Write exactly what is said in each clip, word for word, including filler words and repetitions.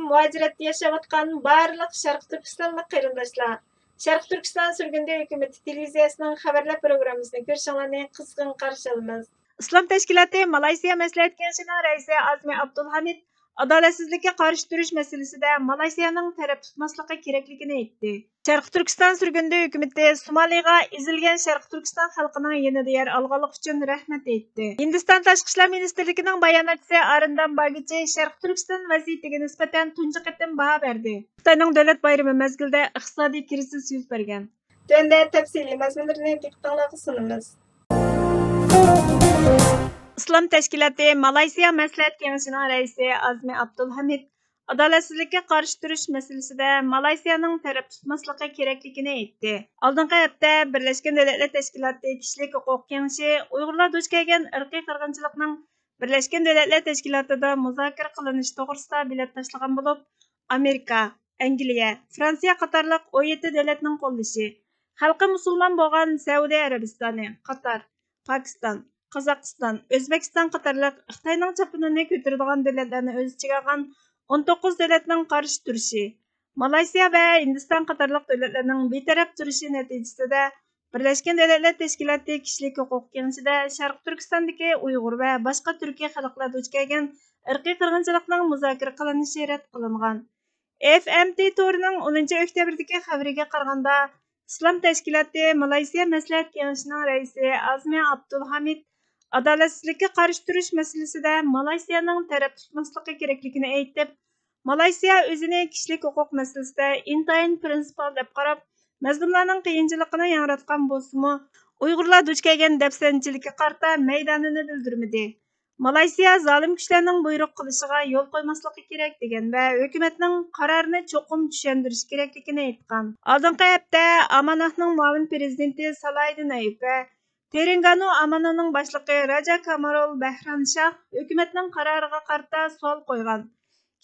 مۇھاجىرەتتە ياشاۋاتقان بارلىق شەرقىي تۈركىستانلىق قېرىنداشلار، شەرقىي تۈركىستان سۈرگۈندە ھۆكۈمىتى تېلېۋىزىيەسىنىڭ خەۋەرلەر پروگراممىسىنى كۆرۈشۈڭلارنى قىزغىن قارشى ئالىمىز. ئىسلام تەشكىلاتى مالايسىيا مەسلىھەت كېڭىشىنىڭ رەئىسى ئازمى ئابدۇلھامىد ئادالەتسىزلىككە قارشى تۇرۇش مەسىلىسىدە مالايسىيانىڭ تەرەپ تۇتماسلىقى كېرەكلىكىنى ئېيتتى. شەرقىي تۈركىستان سۈرگۈندە ھۆكۈمىتى سومالىغا ئېزىلگەن شەرقىي تۈركىستان خەلقىنىڭ يېنىدا يەر ئالغانلىقى ئۈچۈن رەھمەت ئېيتتى. ھىندىستان تاشقى ئىشلار مىنىستىرلىكىنىڭ باياناتچىسى ئارىندام باگچى شەرقىي تۈركىستان ۋەزىيىتىگە نىسبەتەن تۇنجى قېتىم باھا بەردى. خىتاينىڭ دۆلەت بايرىمى مەزگىلىدە ئىقتىسادىي كىرىزىس يۈز بەرگەن. تۆۋەندە تەپسىلىي مەزمۇنلىرىنى دىققىتىڭلارغا سۇنىمىز. ئىسلام تەشكىلاتى مالايسىيا مەسلىھەت كېڭىشىنىڭ رەئىسى ئازمى ئابدۇلھامىد ئادالەتسىزلىككە قارشى تۇرۇش مەسىلىسىدە مالايسىيانىڭ تەرەپ تۇتماسلىقى كېرەكلىكىنى ئېيتتى. ئالدىنقى ھەپتە بىرلەشكەن دۆلەتلەر تەشكىلاتى كىشىلىك ھوقۇق كېڭىشى ئۇيغۇرلار دۇچ كەلگەن ئىرقىي قىرغىنچىلىقنىڭ بىرلەشكەن دۆلەتلەر تەشكىلاتىدا مۇزاكىرە قىلىنىشى توغرىسىدا بېلەت تاشلىغان بولۇپ، ئامېرىكا، ئەنگلىيە، فرانسىيە قاتارلىق ئون يەتتە دۆلەتنىڭ قوللىشى، خەلقى مۇسۇلمان بولغان سەئۇدى ئەرەبىستانى، قاتار، پاكىستان، قازاقىستان، ئۆزبېكىستان قاتارلىق خىتاينىڭ چاپىنىنى كۆتۈرىدىغان دۆلەتلەرنى ئۆز ئىچىگە ئالغان ئون توققۇز دۆلەتنىڭ قارشى تۇرۇشى، مالايسىيا ۋە ھىندىستان قاتارلىق دۆلەتلەرنىڭ بىتەرەپ تۇرۇشى نەتىجىسىدە، بىرلەشكەن دۆلەتلەر تەشكىلاتى كىشىلىك ھوقۇق كېڭىشىدە شەرقىي تۈركىستاندىكى ئۇيغۇر ۋە باشقا تۈركىي خەلقلەر دۇچ كەلگەن ئىرقىي قىرغىنچىلىقنىڭ مۇزاكىرە قىلىنىشى رەت قىلىنغان. ئېف ئېم تى تورىنىڭ ئونىنچى ئۆكتەبىردىكى خەۋىرىگە قارىغاندا، ئىسلام تەشكىلاتى مالايسىيا مەسلىھەت كېڭىشىنىڭ رەئىسى ئازمى ئابدۇلھامىد ئادالەتسىزلىككە قارشى تۇرۇش مەسىلىسىدە مالايسىيانىڭ تەرەپ تۇتماسلىقى كېرەكلىكىنى ئېيتىپ، مالايسىيا ئۆزىنى كىشىلىك ھوقۇق مەسىلىسىدە ئىنتايىن پرىنسىپال دەپ قاراپ، مەزلۇملارنىڭ قىيىنچىلىقىنى ياڭراتقان بولسىمۇ، ئۇيغۇرلار دۇچ كەلگەن دەپسەندىچىلىككە قارىتا مەيدانىنى بىلدۈرمىدى. مالايسىيا زالىم كۈچلەرنىڭ بۇيرۇق قىلىشىغا يول قويماسلىقى كېرەك دېگەن ۋە ھۆكۈمەتنىڭ قارارىنى چوقۇم چۈشەندۈرۈشى كېرەكلىكىنى ئېيتقان. ئالدىنقى ھەپتە ئاماناھنىڭ مۇئاۋىن پىرېزىدېنتى سالاھىدىن ئەيۇپ ۋە تېرېنگانۇ ئاماناھنىڭ باشلىقى راجا كامارول بەھران شاھ ھۆكۈمەتنىڭ قارارىغا قارىتا سوئال قويغان.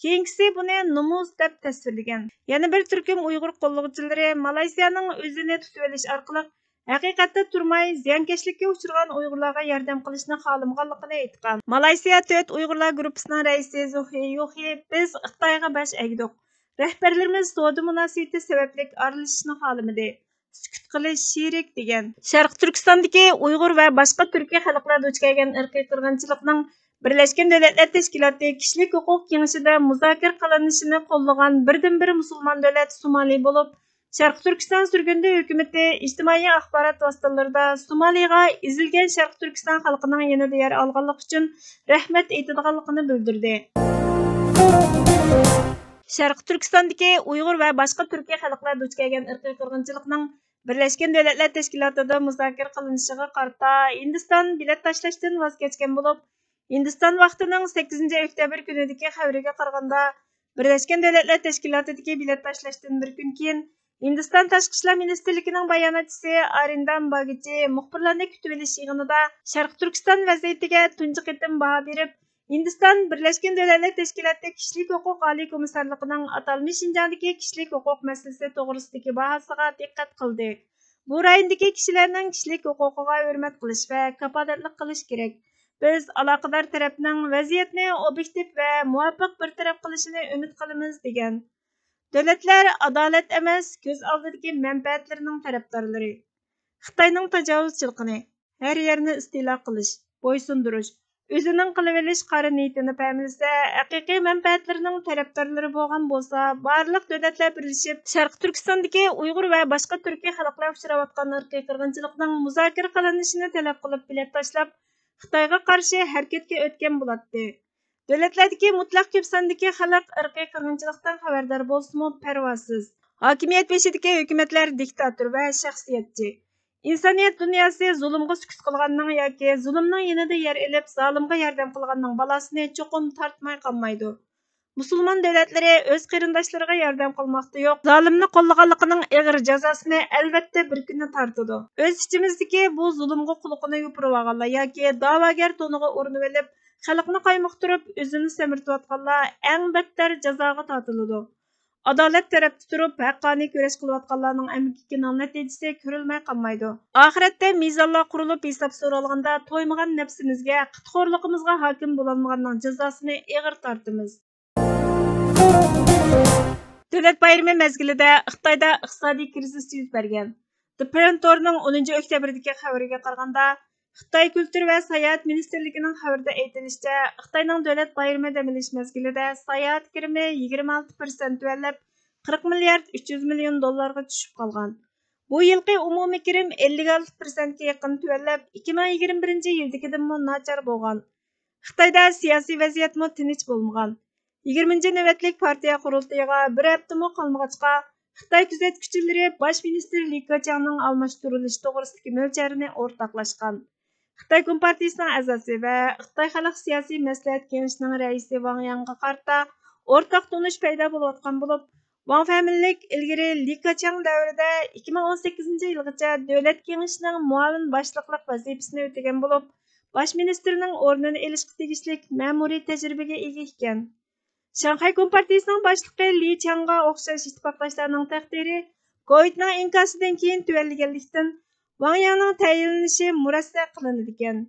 كېيىنكىسى بۇنى نومۇس دەپ تەسۋىرلىگەن. يەنە بىر تۈركۈم ئۇيغۇر قوللىغۇچىلىرى مالايسىيانىڭ ئۆزىنى تۇتۇۋېلىش ئارقىلىق ھەقىقەتتە تۇرماي، زىيانكەشلىككە ئۇچرىغان ئۇيغۇرلارغا ياردەم قىلىشنى خالىمىغانلىقىنى ئېيتقان. مالايسىيا تۆت ئۇيغۇرلار گۇرۇپپىسىنىڭ رەئىسى زۇھى يۇخى، بىز خىتايغا باش ئەگدۇق. رەھبەرلىرىمىز سودا مۇناسىۋىتى سەۋەبلىك ئارىلىشىشنى خالىمىدى. سۈكۈت قىلىش شېرىك، دېگەن. شەرقىي تۈركىستاندىكى ئۇيغۇر ۋە باشقا تۈركىي خەلقلەر دۇچ كەلگەن ئىرقىي قىرغىنچىلىقنىڭ بىرلەشكەن دۆلەتلەر تەشكىلاتى كىشىلىك ھوقۇق كېڭىشىدە مۇزاكىرە قىلىنىشىنى قوللىغان بىردىنبىر مۇسۇلمان دۆلەت سومالى بولۇپ، شەرقىي تۈركىستان سۈرگۈندە ھۆكۈمىتى ئىجتىمائىي ئاخبارات ۋاسىتىلىرىدا سومالىغا ئېزىلگەن شەرقىي تۈركىستان خەلقىنىڭ يېنىدا يەر ئالغانلىقى ئۈچۈن رەھمەت ئېيتىدىغانلىقىنى بىلدۈردى. شەرقىي تۈركىستاندىكى ئۇيغۇر ۋە باشقا تۈركىي خەلقلەر دۇچ كەلگەن ئىرقىي قىرغىنچىلىقنىڭ بىرلەشكەن دۆلەتلەر تەشكىلاتىدا مۇزاكىرە قىلىنىشىغا قارىتا ھىندىستان بېلەت تاشلاشتىن ۋاز كەچكەن بولۇپ، ھىندىستان ۋاقتىنىڭ سەككىزىنچى ئۆكتەبىر كۈنىدىكى خەۋىرىگە قارىغاندا، بىرلەشكەن دۆلەتلەر تەشكىلاتىدىكى بېلەت تاشلاشتىن بىر كۈن كېيىن، ھىندىستان تاشقى ئىشلار مىنىستىرلىكىنىڭ باياناتچىسى ئارىندام باگچى مۇخبىرلارنى كۈتۈۋېلىش يىغىنىدا شەرقىي تۈركىستان ۋەزىيىتىگە تۇنجى قېتىم باھا بېرىپ، ھىندىستان بىرلەشكەن دۆلەتلەر تەشكىلاتى كىشىلىك ھوقۇق ئالىي كومىسسارلىقىنىڭ ئاتالمىش شىنجاڭدىكى كىشىلىك ھوقۇق مەسىلىسى توغرىسىدىكى باھاسىغا دىققەت قىلدى. بۇ رايوندىكى كىشىلەرنىڭ كىشىلىك ھوقۇقىغا ھۆرمەت قىلىش ۋە كاپالەتلىك قىلىش كېرەك. بىز ئالاقىدار تەرەپنىڭ ۋەزىيەتنى ئوبيېكتىپ ۋە مۇۋاپىق بىر تەرەپ قىلىشىنى ئۈمىد قىلىمىز، دېگەن. دۆلەتلەر ئادالەت ئەمەس، كۆز ئالدىدىكى مەنپەئەتلىرىنىڭ تەرەپدارلىرى. خىتاينىڭ تاجاۋۇزچىلىقىنى، ھەر يەرنى ئىستىلا قىلىش، بويسۇندۇرۇش، ئۆزىنىڭ قىلىۋېلىش قارا نىيىتىنى پەملىسە، ھەقىقىي مەنپەئەتلىرىنىڭ تەرەپدارلىرى بولغان بولسا، بارلىق دۆلەتلەر بىرلىشىپ، شەرقىي تۈركىستاندىكى ئۇيغۇر ۋە باشقا تۈركىي خەلقلەر ئۇچراۋاتقان ئىرقىي قىرغىنچىلىقنىڭ مۇزاكىرە قىلىنىشىنى تەلەپ قىلىپ، بېلەت تاشلاپ، خىتايغا قارشى ھەرىكەتكە ئۆتكەن بولاتتى. دۆلەتلەردىكى مۇتلەق كۆپ ساندىكى خەلق ئىرقىي قىرغىنچىلىقتىن خەۋەردار بولسىمۇ پەرۋاسىز. ھاكىمىيەت بېشىدىكى ھۆكۈمەتلەر دىكتاتور ۋە شەخسىيەتچى. ئىنسانىيەت دۇنياسى زۇلۇمغا سۈكۈت قىلغاننىڭ ياكى زۇلۇمنىڭ يېنىدا يەر ئېلىپ، زالىمغا ياردەم قىلغاننىڭ بالاسىنى چوقۇم تارتماي قالمايدۇ. مۇسۇلمان دۆلەتلىرى ئۆز قېرىنداشلىرىغا ياردەم قىلماقتا يوق، زالىمنى قوللىغانلىقىنىڭ ئېغىر جازاسىنى ئەلۋەتتە بىر كۈنى تارتىدۇ. ئۆز ئىچىمىزدىكى بۇ زۇلۇمغا قۇلىقىنى يوپۇرۇۋالغانلار ياكى داۋاگەر تونىغا ئورىنىۋېلىپ، خەلقنى قايمۇقتۇرۇپ، ئۆزىنى سەمرىتىۋاتقانلار ئەڭ بەتتەر جازاغا تارتىلىدۇ. ئادالەت تەرەپتە تۇرۇپ، ھەققانىي كۈرەش قىلىۋاتقانلارنىڭ ئەمگىكىنىڭ نەتىجىسى كۆرۈلمەي قالمايدۇ. ئاخىرەتتە مىزانلار قۇرۇلۇپ، ھېساب سورالغاندا، تويمىغان نەپسىمىزگە، قىتخورلۇقىمىزغا ھاكىم بولالمىغاننىڭ جازاسىنى ئېغىر تارتىمىز. دۆلەت بايرىمى مەزگىلىدە خىتايدا ئىقتىسادىي كىرىزىس يۈز بەرگەن. The Perran تورىنىڭ ئونىنچى ئۆكتەبىردىكى خەۋىرىگە قارىغاندا، خىتاي كۈلتۈر ۋە ساياھەت مىنىستىرلىكىنىڭ خەۋىرىدە ئېيتىلىشىچە، خىتاينىڭ دۆلەت بايرىمى دەم ئېلىش مەزگىلىدە ساياھەت كىرىمى يىگىرمە ئالتە پىرسەنت تۆۋەنلەپ، قىرىق مىليارد ئۈچ يۈز مىليون دوللارغا چۈشۈپ قالغان. بۇ يىلقى ئومۇمىي كىرىم ئەللىك ئالتە پىرسەنتكە يېقىن تۆۋەنلەپ، ئىككى مىڭ يىگىرمە بىرىنچى يىلدىكىدىنمۇ ناچار بولغان. خىتايدا سىياسىي ۋەزىيەتمۇ تىنچ بولمىغان. يىگىرمىنچى نۆۋەتلىك پارتىيە قۇرۇلتىيىغا بىر ھەپتىمۇ قالمىغاچقا، خىتاي كۆزەتكۈچىلىرى باش مىنىستىر لى كېچياڭنىڭ ئالماشتۇرۇلۇشى توغرىسىدىكى مۆلچەرنى ئورتاقلاشقان. خىتاي كومپارتىيىسىنىڭ ئەزاسى ۋە خىتاي خەلق سىياسىي مەسلىھەت كېڭىشىنىڭ رەئىسى ۋاڭ ياڭغا قارىتا ئورتاق تونۇش پەيدا بولۇۋاتقان بولۇپ، ۋاڭ فەمىنلىك ئىلگىرى لى كېچياڭ دەۋرىدە ئىككى مىڭ ئون سەككىزىنچى يىلغىچە دۆلەت كېڭىشىنىڭ مۇئاۋىن باشلىقلىق ۋەزىپىسىنى ئۆتىگەن بولۇپ، باش مىنىستىرنىڭ ئورنىنى ئېلىشقا تېگىشلىك مەمۇرىي تەجرىبىگە ئىگە ئىكەن. شاڭخەي كومپارتىيىسىنىڭ باشلىقى لى چياڭغا ئوخشاش ئىتتىپاقداشلارنىڭ تەقدىرى كوۋىدنىڭ ئىنكاسىدىن كېيىن تۆۋەنلىگەنلىكتىن، ۋاڭ ياڭنىڭ تەيىنلىنىشى مۇرەسسە قىلىنىدىكەن.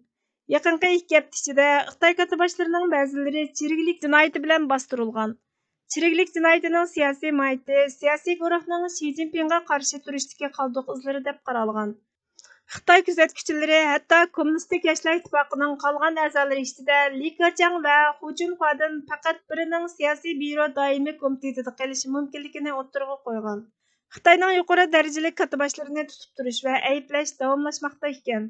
يېقىنقى ئىككى ھەپتە ئىچىدە خىتاي كاتتىباشلىرىنىڭ بەزىلىرى چىرىكلىك جىنايىتى بىلەن باستۇرۇلغان. چىرىكلىك جىنايىتىنىڭ سىياسىي ماھىيىتى سىياسىي گۇرۇھنىڭ شى جىنپىڭغا قارشى تۇرۇشتىكى قالدۇق ئىزلىرى دەپ قارالغان. خىتاي كۆزەتكۈچىلىرى ھەتتا كوممۇنىستىك ياشلار ئىتتىپاقىنىڭ قالغان ئەزالىرى ئىچىدە لى كېچياڭ ۋە خۇ جۇنخۇادىن پەقەت بىرىنىڭ سىياسىي بيۇرو دائىمىي كومىتېتىدا قېلىشى مۇمكىنلىكىنى ئوتتۇرىغا قويغان. خىتاينىڭ يۇقىرى دەرىجىلىك كاتتىباشلىرىنى تۇتۇپ تۇرۇش ۋە ئەيىبلەش داۋاملاشماقتا ئىكەن.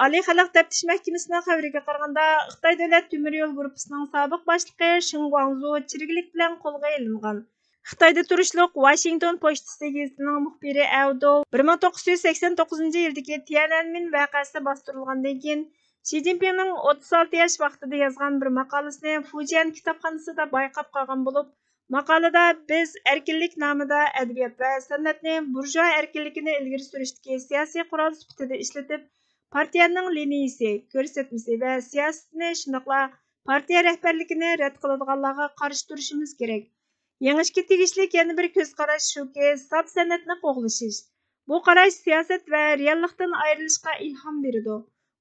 ئالىي خەلق تەپتىش مەھكىمىسىنىڭ خەۋىرىگە قارىغاندا، خىتاي دۆلەت تۆمۈر يول گۇرۇپپىسىنىڭ سابىق باشلىقى شېڭ گۇاڭزۇ چىرىكلىك بىلەن قولغا ئېلىنغان. خىتايدا تۇرۇشلۇق ۋاشىنگتون پوچتىسى گېزىتىنىڭ مۇخبىرى ئەۋدو بىر مىڭ توققۇز يۈز سەكسەن توققۇزىنچى يىلدىكى تيەنئەنمېن ۋەقەسى باستۇرۇلغاندىن كېيىن، شى جىنپىڭنىڭ ئوتتۇز ئالتە ياش ۋاقتىدا يازغان بىر ماقالىسىنى فۇجيەن كىتابخانىسىدا بايقاپ قالغان بولۇپ، ماقالىدا، بىز ئەركىنلىك نامىدا ئەدەبىيات ۋە سەنئەتنى بۇرژۇئا ئەركىنلىكىنى ئىلگىرى سۈرۈشتىكى سىياسىي قورال سۈپىتىدە ئىشلىتىپ، پارتىيەنىڭ لىنىيىسى، كۆرسەتمىسى ۋە سىياسىتىنى، شۇنداقلا پارتىيە رەھبەرلىكىنى رەت قىلىدىغانلارغا قارشى تۇرۇشىمىز كېرەك. يېڭىشكە تېگىشلىك يەنە بىر كۆز قاراش شۇكى، ساپ سەنئەتنى قوغلىشىش. بۇ قاراش سىياسەت ۋە رېئاللىقتىن ئايرىلىشقا ئىلھام بېرىدۇ.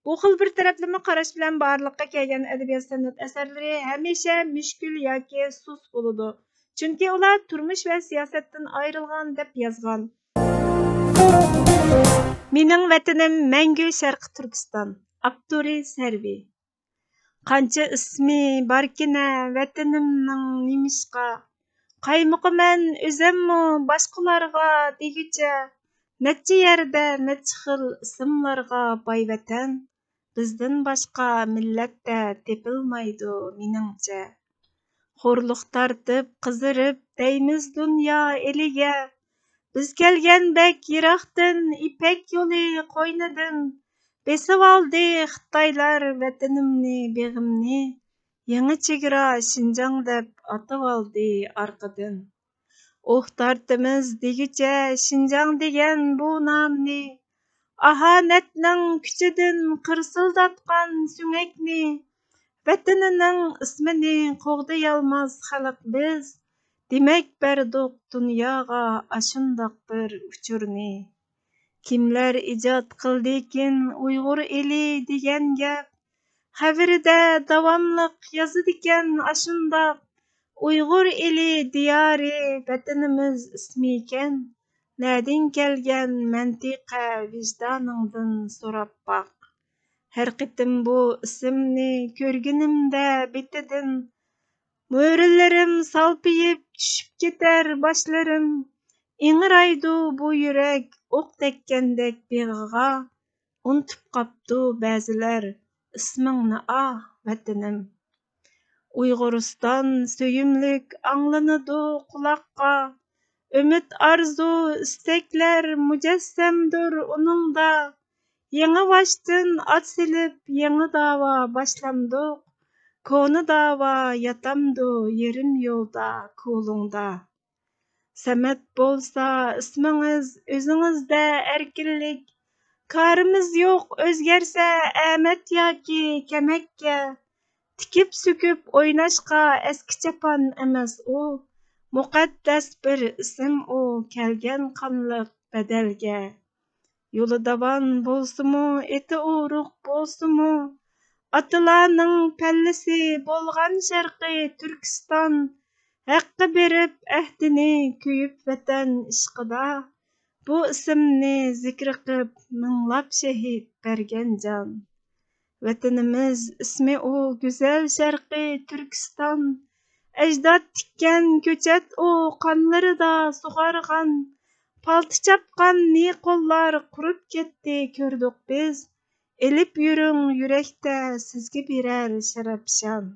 بۇ خىل بىر تەرەپلىمە قاراش بىلەن بارلىققا كەلگەن ئەدەبىيات-سەنئەت ئەسەرلىرى ھەمىشە مۈشكۈل ياكى سۇس بولىدۇ، چۈنكى ئۇلار تۇرمۇش ۋە سىياسەتتىن ئايرىلغان، دەپ يازغان. مېنىڭ ۋەتىنىم مەڭگۈ شەرقىي تۈركىستان. ئاپتورى سەرۋى. قانچە ئىسمى باركىنە ۋەتىنىمنىڭ نېمىشقا؟ قايمۇقىمەن ئۆزەممۇ باشقىلارغا دېگۈچە، نەچچە يەردە نەچچە خىل ئىسىملارغا باي ۋەتەن، بىزدىن باشقا مىللەتتە تېپىلمايدۇ مېنىڭچە. خورلۇق تارتىپ، قىزىرىپ دەيمىز دۇنيا ئېلىگە، بىز كەلگەن بەك يىراقتىن، يىپەك يولى قوينىدىن، بېسىۋالدى خىتايلار ۋەتىنىمنى، بېغىمنى، يېڭى چېگرا شىنجاڭ دەپ ئاتىۋالدى ئارقىدىن. ئۇھ تارتىمىز دېگۈچە شىنجاڭ دېگەن بۇ نامنى، ئاھانەتنىڭ كۈچىدىن قىرسىلداتقان سۆڭەكنى، ۋەتىنىنىڭ ئىسمىنى قوغدىيالماس خەلق بىز، دېمەك بەردۇق دۇنياغا ئاشۇنداق بىر ئۇچۇرنى. كىملەر ئىجاد قىلدىكىن ئۇيغۇر ئېلى دېگەن گەپ؟ خەۋىرىدە داۋاملىق يازىدىكەن ئاشۇنداق، ئۇيغۇر ئېلى دىيارى ۋەتىنىمىز ئىسمىكەن، نەدىن كەلگەن مەنتىقە ۋىجدانىڭدىن سوراپ باق. ھەر قېتىم بۇ ئىسىمنى كۆرگىنىمدە بېتىدىن، مۈرىلىرىم سالپىيىپ چۈشۈپ كېتەر باشلىرىم، ئىڭرايدۇ بۇ يۈرەك ئوق تەگكەندەك بېغىغا، ئۇنتۇپ قاپتۇ بەزىلەر ئىسمىڭنى ئاھ ۋەتىنىم. ئۇيغۇرىستان سۆيۈملۈك ئاڭلىنىدۇ قۇلاققا، ئۈمىد، ئارزۇ، ئىستەكلەر مۇجەسسەمدۇر ئۇنىڭدا. يېڭىباشتىن ئات سېلىپ يېڭى داۋا باشلامدۇق، كونا داۋا ياتامدۇ يېرىم يولدا، كولۇڭدا. سەمەت بولسا ئىسمىڭىز ئۆزىڭىزدە ئەركىنلىك، كارىمىز يوق ئۆزگەرسە ئەمەت ياكى كەمەككە. تىكىپ سۆكۈپ ئويناشقا ئەسكى چاپان ئەمەس ئۇ، مۇقەددەس بىر ئىسىم ئۇ كەلگەن قانلىق بەدەلگە. يولى داۋان بولسىمۇ، ئېتى ئورۇق بولسىمۇ، ئاتىلارنىڭ پەللىسى بولغان شەرقىي تۈركىستان، ھەققە بېرىپ ئەھدىنى كۆيۈپ ۋەتەن ئىشقىدا، بۇ ئىسىمنى زىكرى قىپ مىڭلاپ شېھىت بەرگەن جان. ۋەتىنىمىز ئىسمى ئۇ گۈزەل شەرقىي تۈركىستان، ئەجداد تىككەن كۆچەت ئۇ قانلىرىدا سۇغارغان، پالتا چاپقان نى قوللار قۇرۇپ كەتتى كۆردۇق بىز، ئېلىپ يۈرۈڭ يۈرەكتە سىزگە بېرەر شەرەپ شان.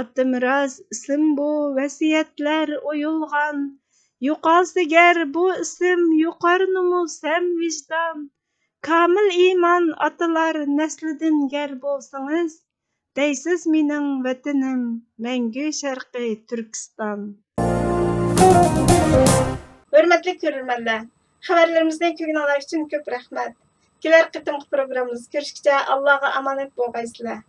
ئاتىمىراس ئىسىم بۇ ۋەسىيەتلەر ئويۇلغان، يوقالسا گەر بۇ ئىسىم يوقار نومۇس ھەم ۋىجدان. كامىل ئىمان ئاتىلار نەسلىدىن گەر بولسىڭىز، دەيسىز مېنىڭ ۋەتىنىم مەڭگۈ شەرقىي تۈركىستان. ھۆرمەتلىك كۆرۈرمەنلەر، خەۋەرلىرىمىزنى كۆرگىنىڭلار ئۈچۈن كۆپ رەھمەت. كېلەر قېتىمقى پروگراممىمىزدا كۆرۈشكىچە ئاللاغا ئامانەت بولغايسىلەر.